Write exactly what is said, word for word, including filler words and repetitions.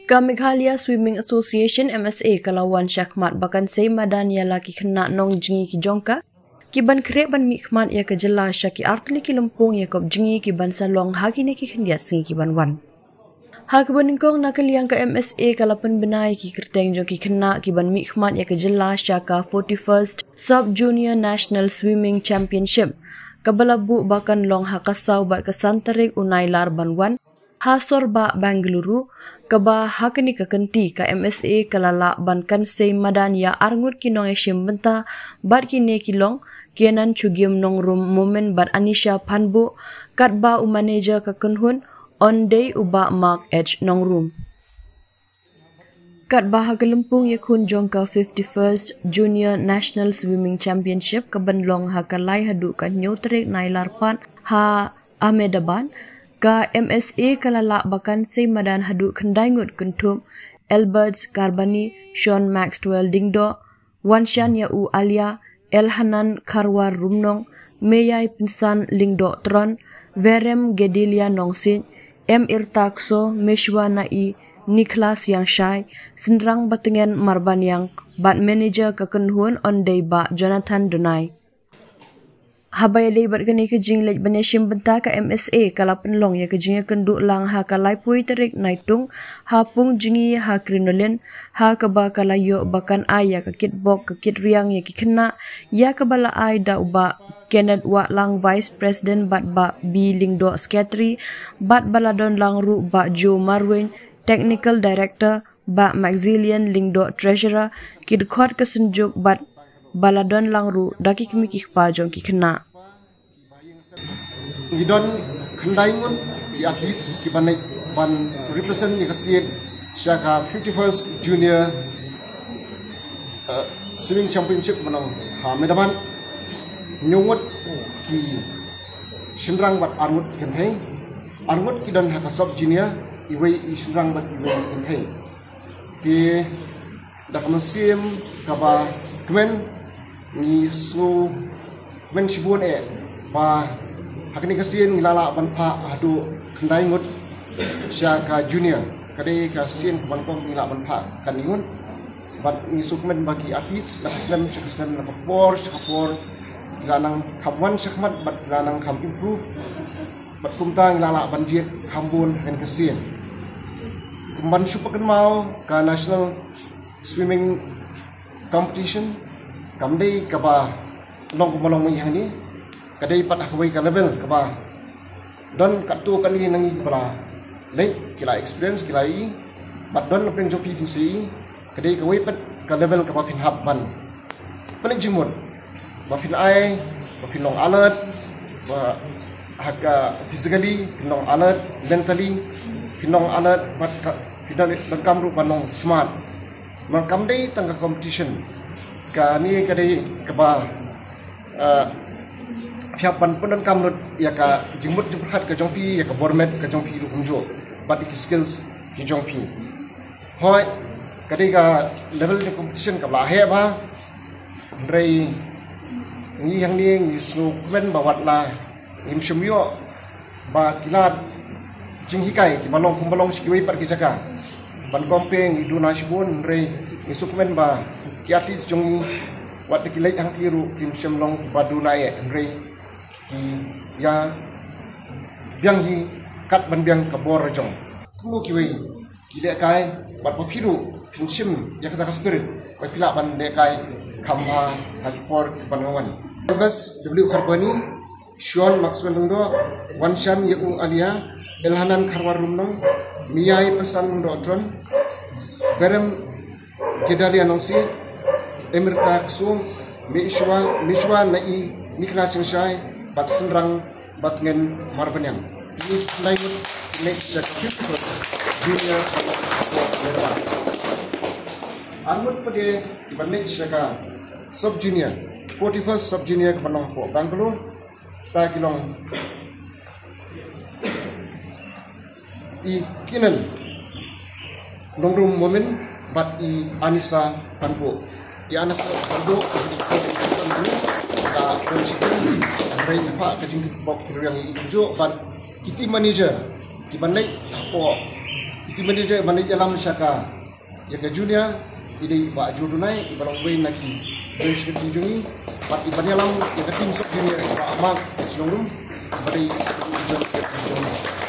Ka Meghalaya Swimming Association, M S A, ka la wan shakhmat ba kan sei madan ïa la ki khynnah nongjngi ki jong ka, ki ban khreh ban mihkhmat ïa ka jylla sha ki artylli ki lympung ïakop jngi ki ban sa long ha kine ki khyndiat sngi ki ban wan. Ha kaba nyngkong, na ka liang ka M S A ka la pynbna ïa ki kyrteng jong ki khynnah ki ban mihkhmat ïa ka jylla sha ka forty-first Sub Junior National Swimming Championship, kaba la buh ba kan long ha ka saw bad ka san tarik u Nailar ban wan ha Sorbagh, Bengaluru, kaba ha kane ka kynti ka M S A ka la lah ban kan sei madan ïa arngut ki nongïashim bynta bad kine ki long Kenan Chugim Nongrum Momin bad Anisha Phanbuh, katba u manager ka kynhun un dei u Bah Mark H Nongrum. Katba ha ka lympung ïakhun jong ka fifty-first Junior National Swimming Championship ka ban long ha ka lai haduh ka hynñiew tarik Nailar pat ha Ahmedabad, ka M S A ka la lah ba kan sei madan haduh khyndai ngut kynthup Alberts Karbani, Sean Maxwell Lyngdoh, Wanshan Yau Alia, Elhanan Kharwar Rumnong, Meyai Pynsan Lyngdoh Tron, Verem Gedelia Nongsiej, M Irta Kso, Meshwa Nai, Nicholas Yangshai, Synrang Batngen Marbaniang, bad manager ka kynhun un dei Bah Jonathan Donai. Haba ïadei bad kane ka jingleit ban ïashim bynta, ka M S A ka la pynlong ïa ka jingïakynduh lang ha ka laiphew tarik Naitung ha pung jngi ha Crinoline, ha kaba ka la ïoh ba kan ai ïa ka kit bok ka kit riang ïa ki khynnah, ïa kaba la ai da u Bah Kenneth Wahlang, Vice President, bad Bah B Lyngdoh, Secretary, bad ba la don lang ruh Bah Joe Marwein, Technical Director, Bah Maxilian Lyngdoh, Treasurer, ki dkhot ka synjuk bad ba la don lang ruh da ki kmie ki kpa jong ki khynnah. Ngi don khyndai ngut ki athletes ki ban leit ban represent ïa ka state sha ka fifty-first Junior, uh, Swimming Championship ba long ha Ahmedabad. Hynñiew ngut ki shynrang bad arngut ki kynthei. Arngut ki don ha ka sub junior, iwei i shynrang bad iwei i kynthei. Te da ka mynsiem kaba kmen, ngi sngewkmen shibun eh ba ha kane ka sien ngi la lah ban phah haduh khyndai ngut sha ka junior. Ka dei ka sien kaba nyngkong ngi lah ban phah khyndai ngut. Bad ngi sngewkmen ba ki athletes na ka snem sha ka snem, na ka por sha ka por, ki la nang kham wan shakhmat bad ki la nang kham improve. Bad kumta ngi la lah ban jied kham bun ha kane ka sien. Kumban shu pynkynmaw, ka National Swimming Competition kam dei kaba long kumba long mynta hangne. Ka dei pat ha kawei ka level kaba don katto katne na ngi kiba la leit, ki la experience, ki la ïohi, bad don na pdeng jong phi tu shi, ka dei kawei pat ka level kaba phin hap ban pynleit jingmut, ba phin ai, ba phin long alert, ba ha ka physically phin long alert, mentally phin long alert, bad ka phin don, donkam ruh ban long smart. Namar kam dei tang ka competition. Kane ka dei kaba, eh, phi hap ban pyndonkam lut ïa ka jingmut jingpyrkhat ka jong phi, ïa ka bor met ka jong phi ruh kumjuh, bad ïa ki skills ki jong phi. Hooid, ka dei ka level jong competition kaba la heh bha. Hynrei ngi hangne ngi sngewkmen ba wat la ngim shym ïoh ba ki lad jinghikai kiba long kumba long sha kiwei pat ki jaka. Ban compare ngi duna shibun, hynrei ngi sngewkmen ba ki athlete jong ngi wat la ki leit hangtei ruh kim shym long kiba duna eh, hynrei ki ïa biang hi kat ban biang ka bor jong. Kumno kiwei ki lehkai, bad ba phi ruh phin shim ïa kata ka spirit ba phi lah ban lehkai kham bha ha ki por kiban wan. Albert W Kharbani, Sean Maxwell Lyngdoh, Wanshan Yau Alia, Elhanan Kharwar Rumnong, Miyai Pynsan Lyngdoh Tron, Berem Gedalia Nongsiej, Emirta Ksum, Mishwa, Mishwa Nai, Nicholas Yangshai, bad Synrang Batngen Marbaniang. Kine khyndai ngut ki leit sha ka fifty-first Junior World Cup. Arngut pat kiban leit sha ka Sub Junior, forty-first Sub Junior kaba long hapoh Bangalore. Kita ki long i Kinan Nongrum Momin bad i Anisa Panbo. I Anisa Panbo ka don shi, hynrei ngi phah ka jingbok ki riang i kumjuh, bad ki team manager kiban leit hapoh Iti manager ban ïalam sha ka ïa ka junior, i dei i Bah Jodunai, i ba long wei na ki joint secretary jong i, bad i ban ïalam ïa ka team sub junior i Bah Mark Shnongrum, i ba dei i joint secretary jong i.